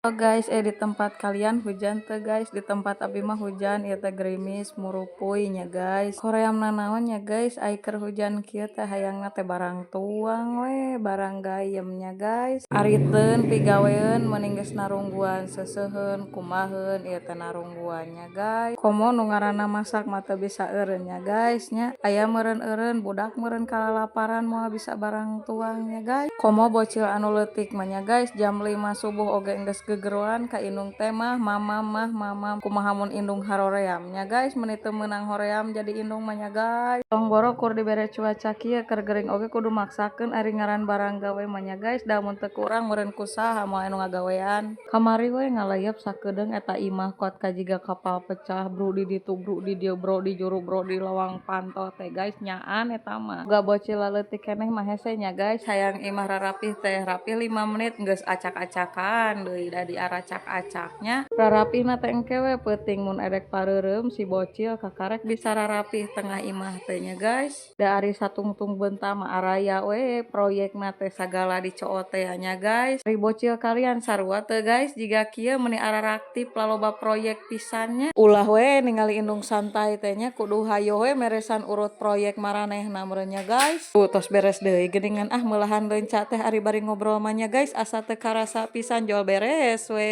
Oh guys, eh, di tempat kalian hujan teu, guys? Di tempat abi mah hujan ieu teh, gerimis murupuy nya, guys. Hoream nanaon nya, guys, ai keur hujan kieu teh hayangna teh barang tuang we, barang gayem nya, guys. Ariteun pigaweun meuning geus narungguan seuseuheun kumaheun ieu teh narungguan nya, guys. Komo nu ngaranna masak mah teu bisa eureun nya, guys, nya. Aya meureun eureun budak meureun kalalaparan, moal bisa barang tuang nya, guys. Komo bocil anu leutik mah nya, guys, jam 5 subuh oge geus gegeroan ka indung teh, "Mah, mamam, mah, mamam." Kumaha mun indung haroream nya, guys? Meuni teu meunang hoream jadi indung mah nya, guys. Tong boro kur dibere cuaca kieu, keur gering oge kudu maksakeun ari ngaran barang gawe mah nya, guys. Da mun teu kurang meureun ku saha moal anu ngagawean. Kamari we ngalayep sakedeung eta imah kuat ka jiga kapal pecah, bru di ditu, bru di dieu, bro di juru, bro di lawang panto teh, guys, nyaan eta mah. Boga bocil laleutik keneh mah hese nya, guys, hayang imah rarapih teh rapih 5 menit geus acak-acakan deui, da diaracak-acak nya. Rarapihna teh engke we peuting mun edek pareureum si bocil, kakarek bisa rarapih tengah imah teh nya, guys. Da ari satungtung beunta mah araya we proyekna teh, sagala dicoot teh nya, guys. Ari bocil kalian sarua teu, guys, jiga kieu, meuni araraktif, laloba proyek pisan nya? Ulah we ningali indung santai teh nya, kudu hayoh we meresan urut proyek maranehna meureun nya, guys. Tuh, tos beres deui geuningan. Ah, meulahan leunca teh ari bari ngobrol mah nya, guys, asa teu karasa pisan, jual beres we.